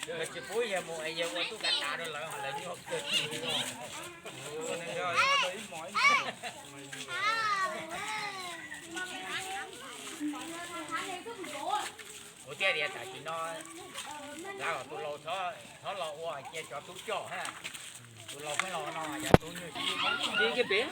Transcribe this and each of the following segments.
Tsis pub yawg mus es yawg ua tub kav tas rau lawv, lawv nyuaj kawg. Kuv thiaj tias tam sim no lawv kom tus laus txhob los ua cia cov tub coj ha. Tus laus pheej los no yog tus nyuag siab pem.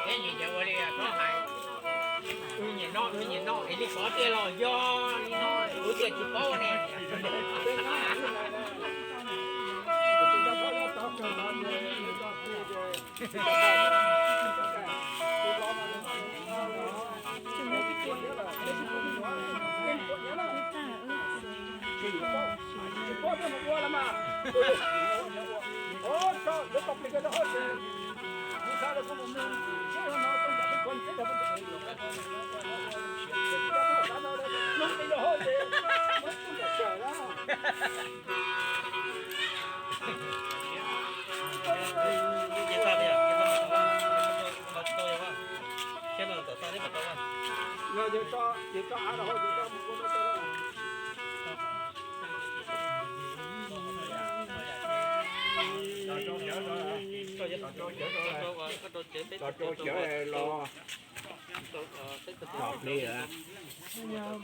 Peb yim yog ua li txhob hais, wb nyiam noj wb nyiam noj es li kov tiag los yog li no, kuv tias tsis paub ne. Los rau cawv los. Los plig lawm.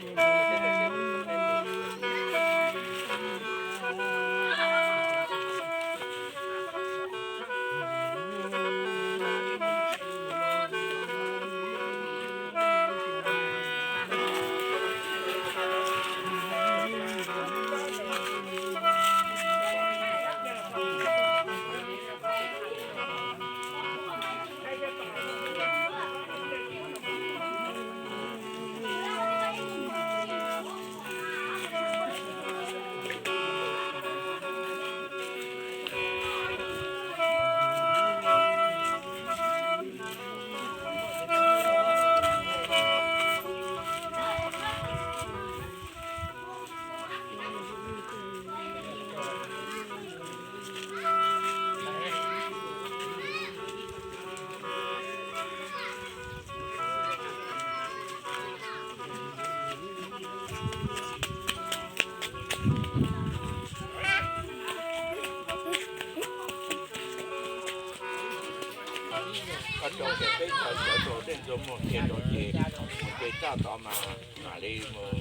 Rau muag kiag rau ces mus ces txaj tod mas mam li mus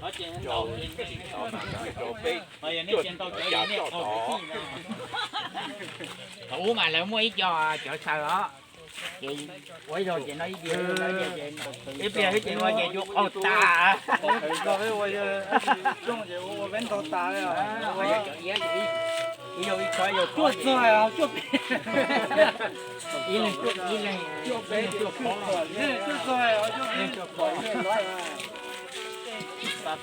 rau tod mas mam li rau peb cuaj cav txoj tod. Thaum ub mas lawv muaj ib co cov xaws os, ces ua ib zaug ces no ib diav, ib pliag xwb ces ua ces cua qaug tas. Ib zaug ib txhov, ib zaug cuaj txog, cuaj peb, ib leeg cuaj peb, cuaj peb, cuaj peb.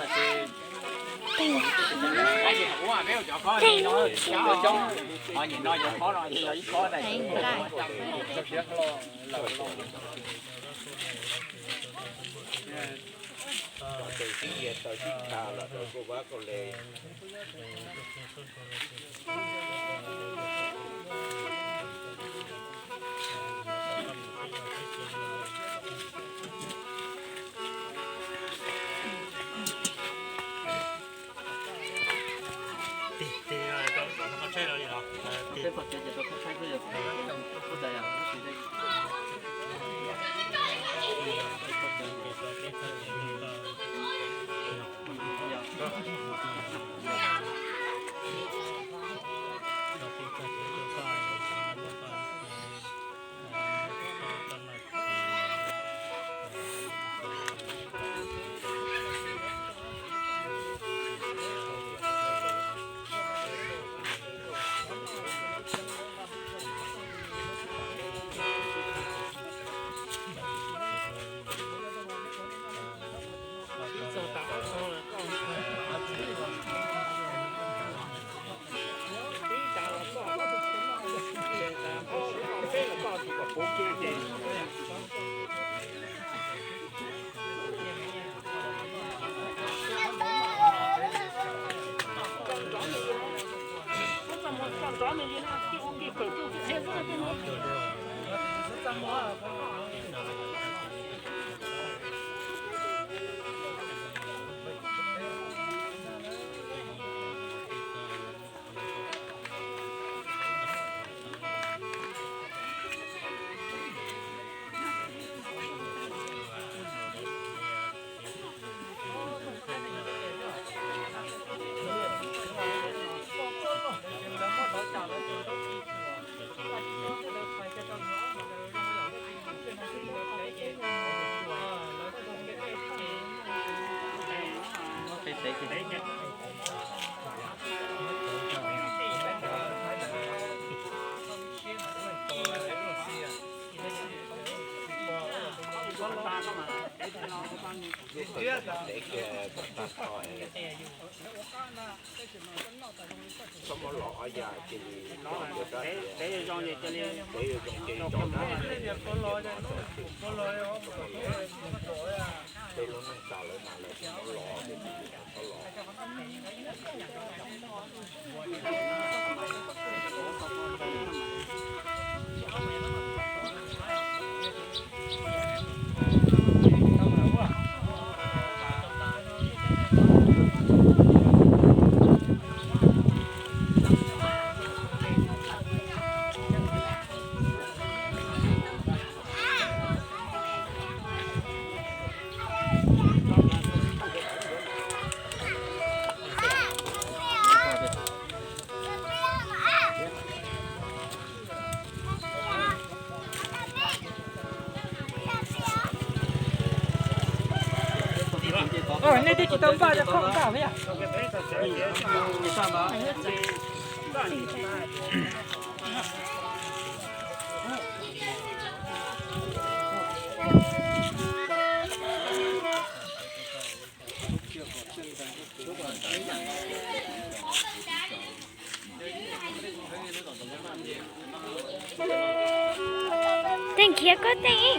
Txhob muab los ob yam cia li, peb yuav zoo ces li, peb yuav zoo ces li rau dab, peb lub neej tas lawm mas lawv tsis muab los ces tsis txhob los. Nej twb tsis tau npaj, koj npaj yom. Teej khiav koj teej.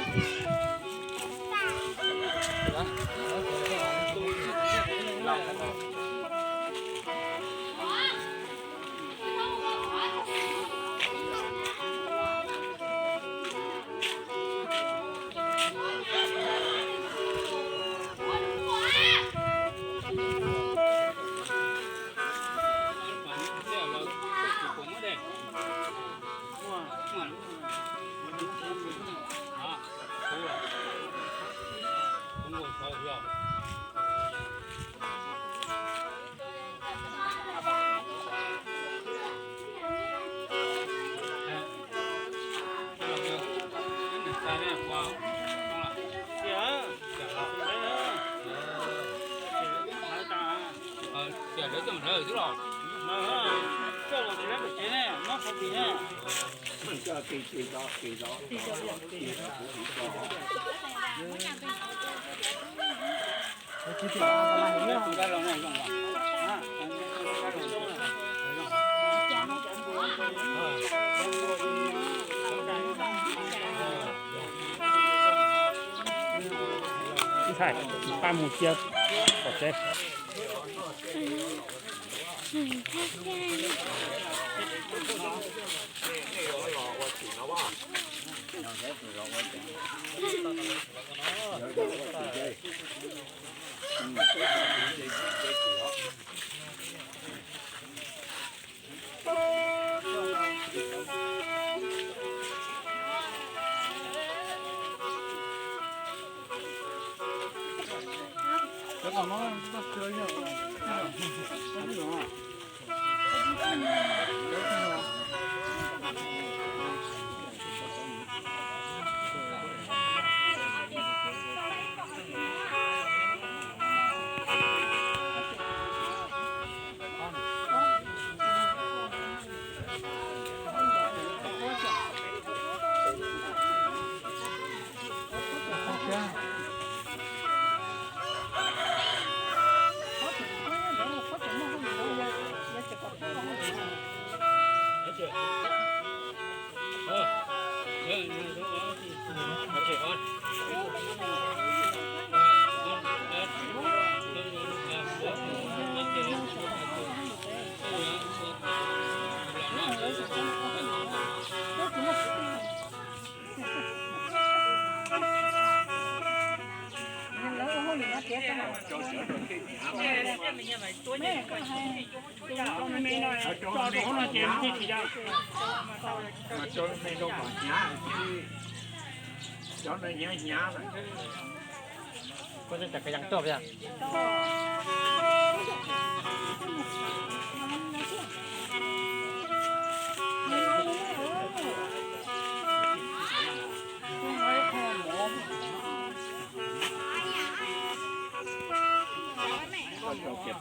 Ntxhais, pab mus cia tom tsev.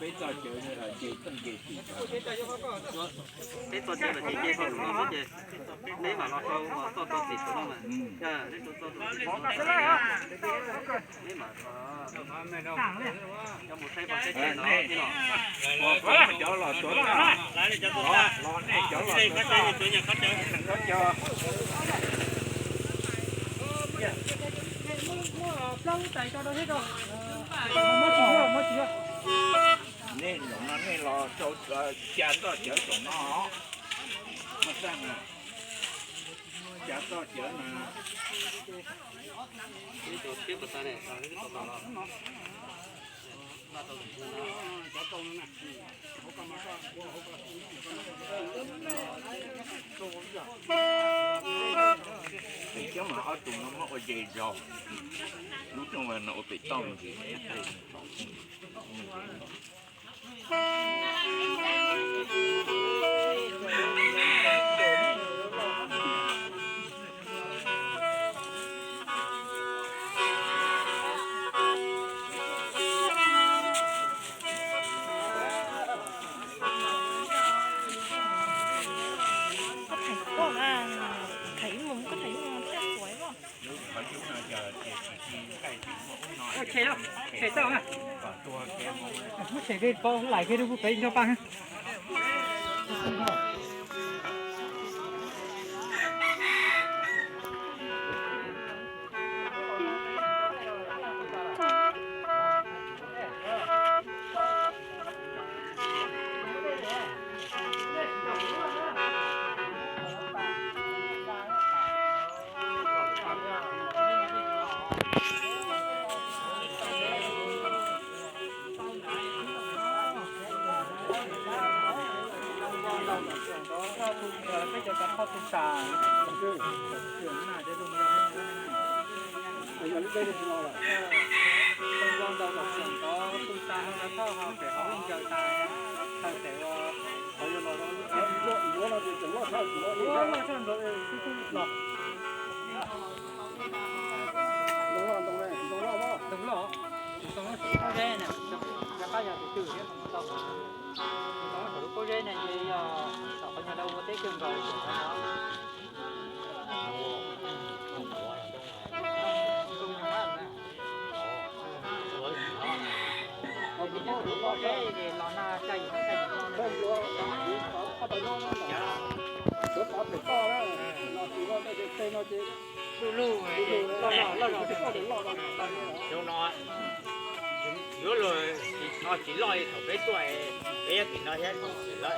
Peb txoj cawv ces txoj nce tim, peb txoj cawv ces nce txoj no xwb ces neb mam los rau txoj rau tim no mas. Neb mam cov los tuav, los nej cov los tuav, cov. Nej zaum no nej los rau, cia txoj cawv saum no, muaj txaj na, cia txoj cawv na. Pem coob mas ob tug no muab ua ze zog, lub rooj no ua pem toj ntsis. Koj theem koj, theem ib mus, koj theem ib mus thiaj xuav os. Muab them kiag paub lais kiag rau pub pem nrog paj. Twm thiab no tau, tau lub pob zeb ne ces yog tom qhov nyuag dau ua teb kawg nkaus. Pob zeb los na, caj yim no, caj yim no. Lub lub loj loj loj. Xyoo no yuav luag tsis loj li thaum peb tuaj, peb nyob tim no thiab tsis loj.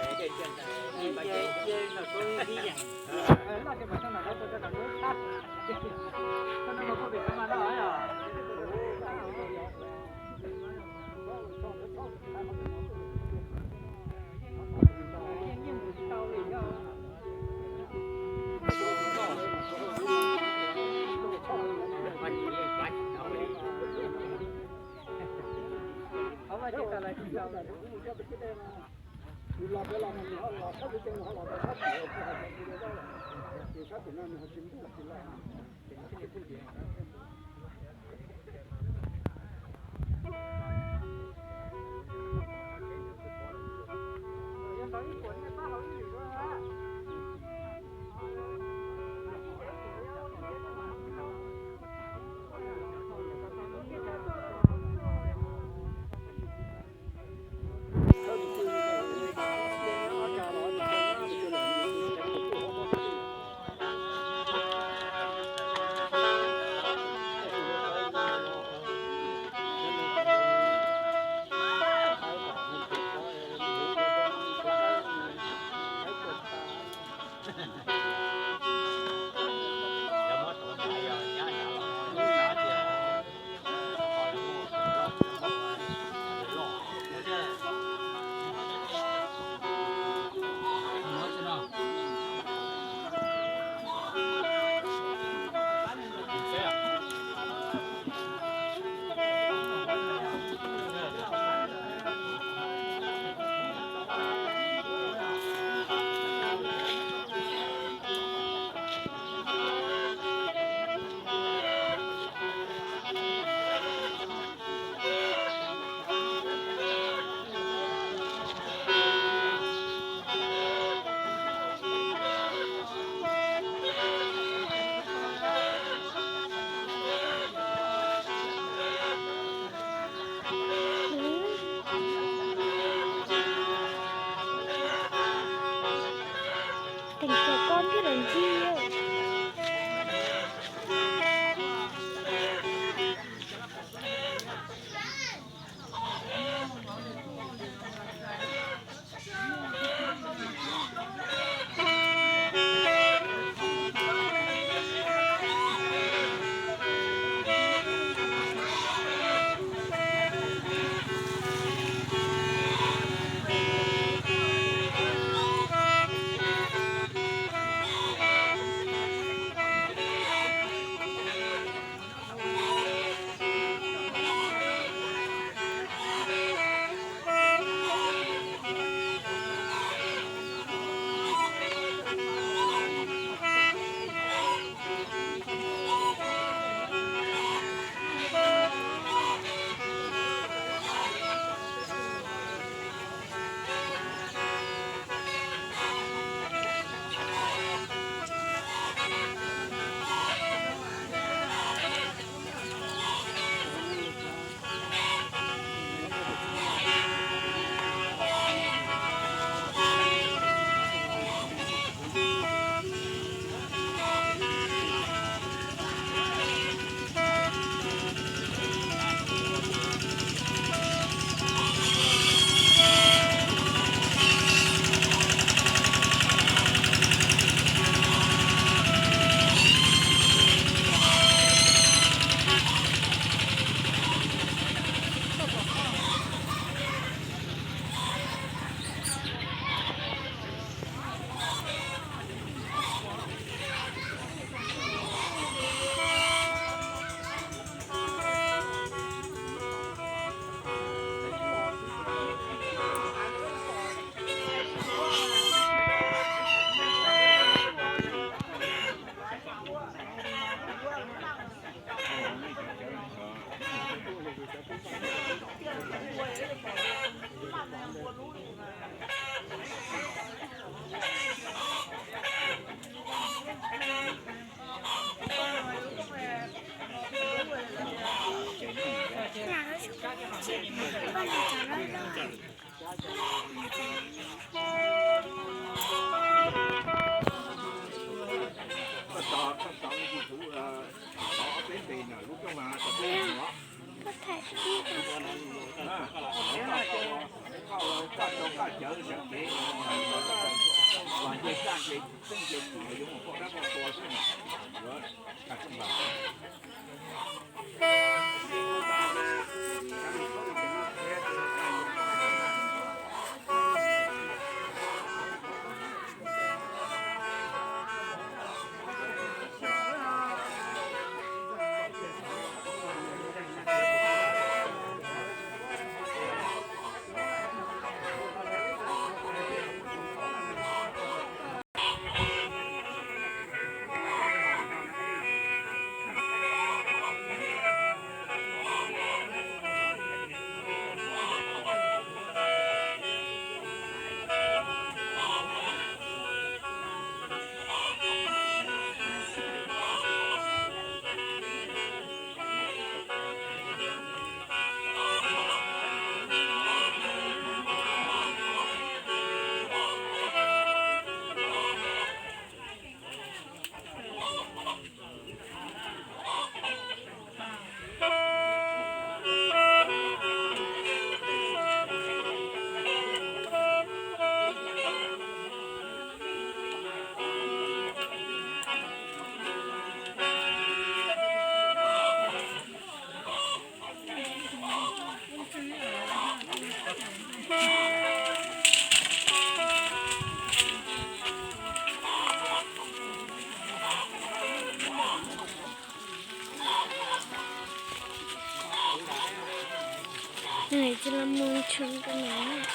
Nws tsis los mus tshwm rau nws,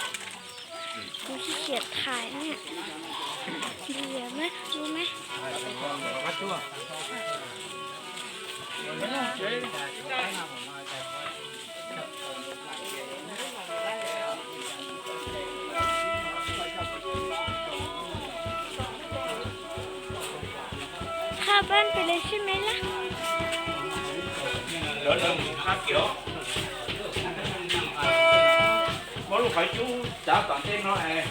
kuv tsis xiam thaiv na. Nws yog mas, mus mas. Qhab pab pem lawv sib me lab. Muab lub qhov cub tsav tom ntej no es.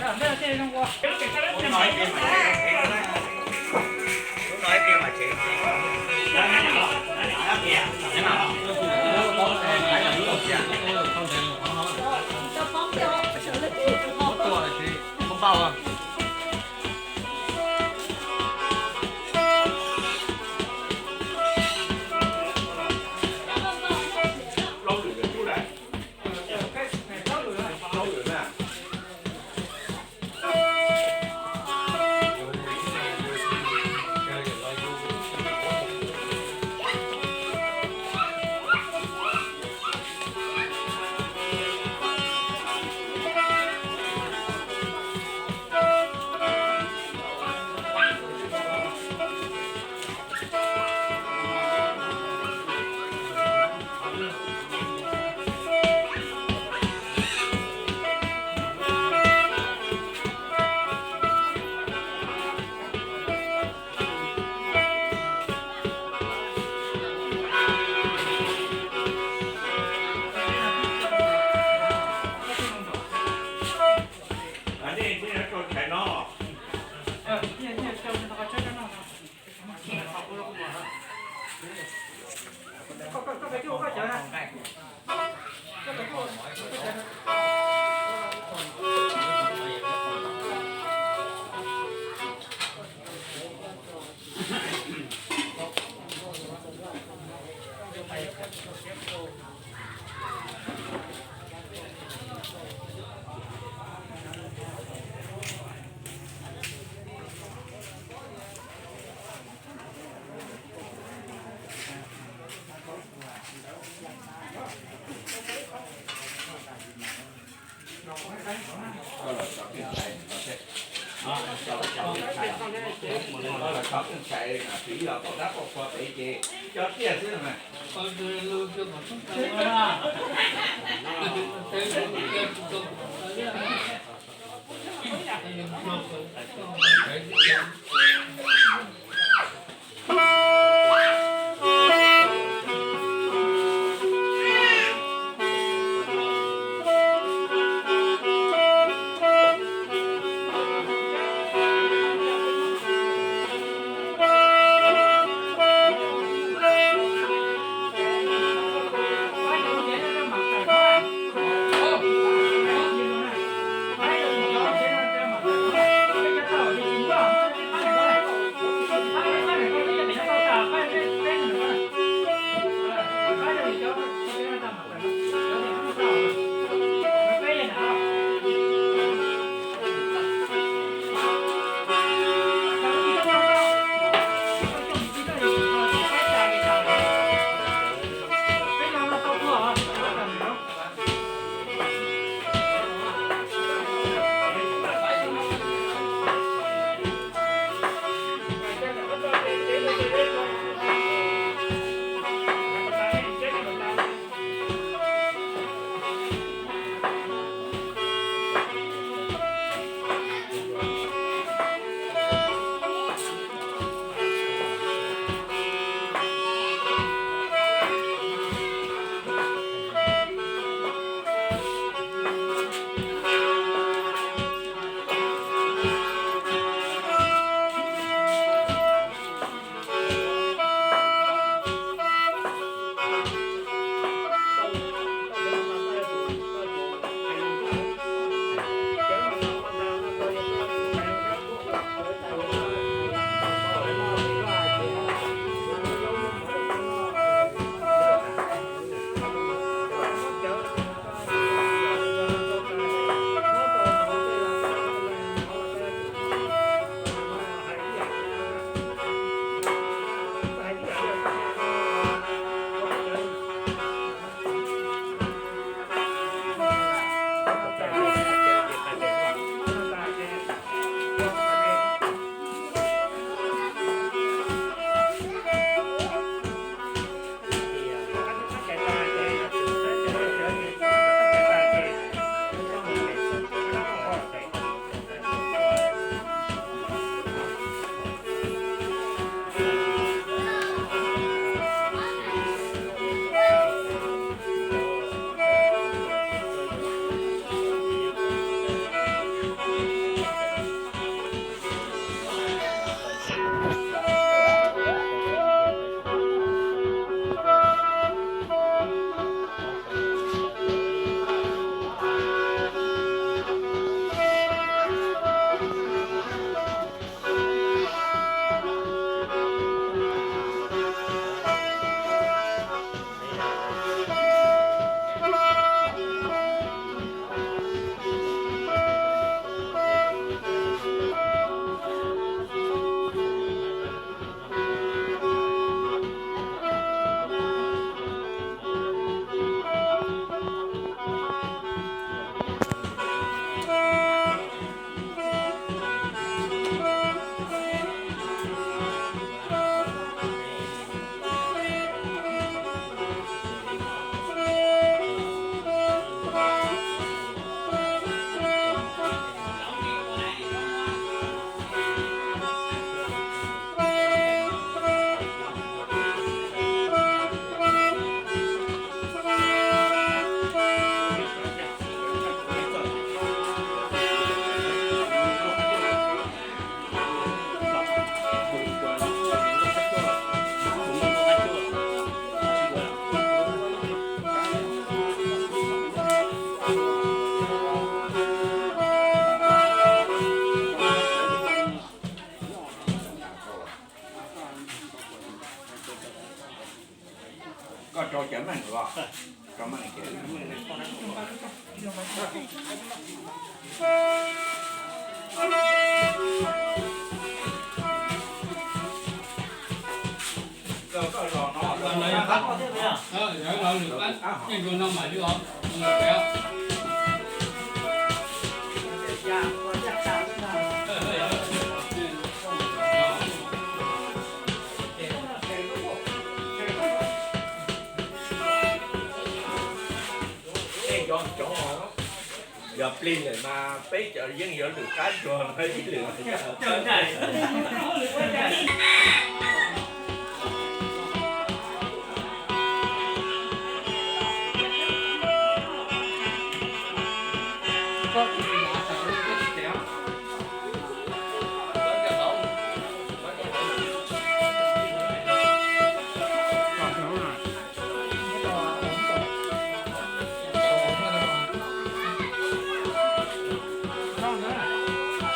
Yog plig lawm mas peb cov yeej yuav lwm qab tsuag ib lwm.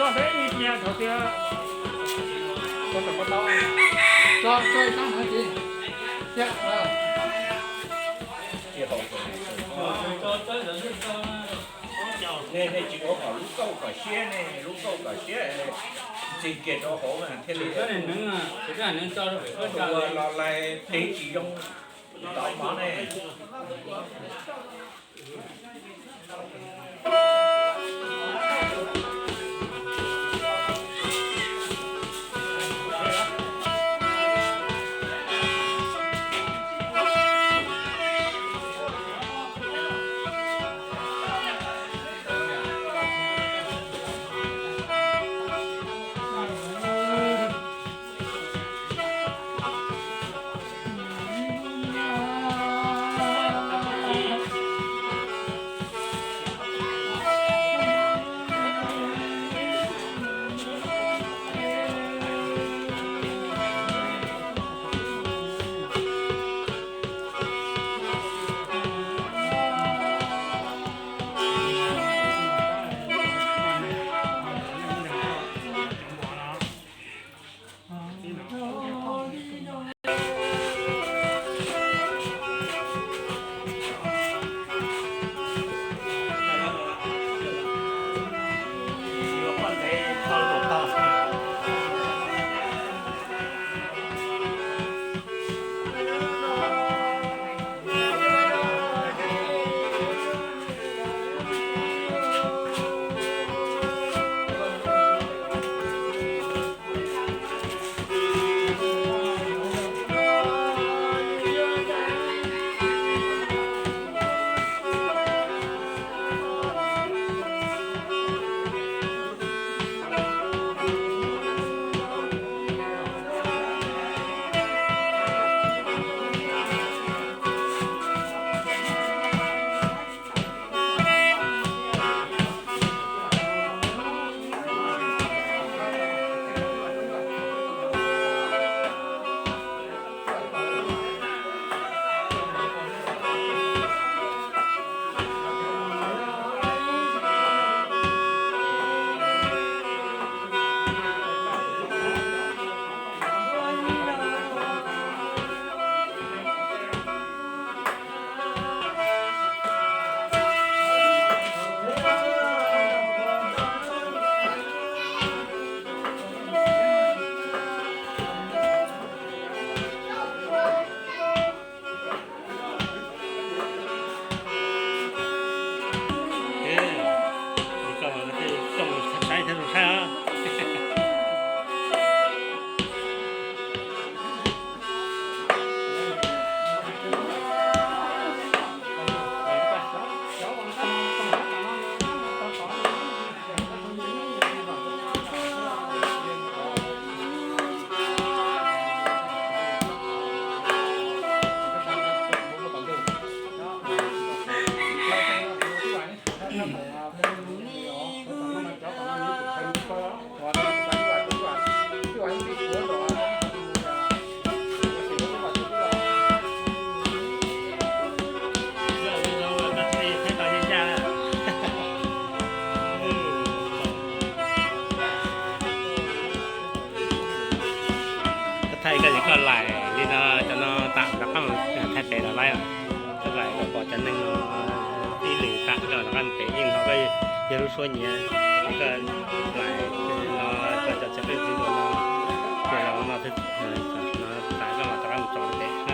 Tso peb ib pliag thaum tias, tso ib tag no ces thiab. Nej, nej tsis ua kom lub kauj kom siab ne, lub kauj kom siab ntxig kiag rau hauv mas thiaj li ua los lais tev tsis zoo tov mov ne. Pem yeej hnov koj yog lub suab nyiav, es koj lam no koj cov txiv qeej txiv ntuas no, ces los no, no tas koj mam rov qab mus tso pem.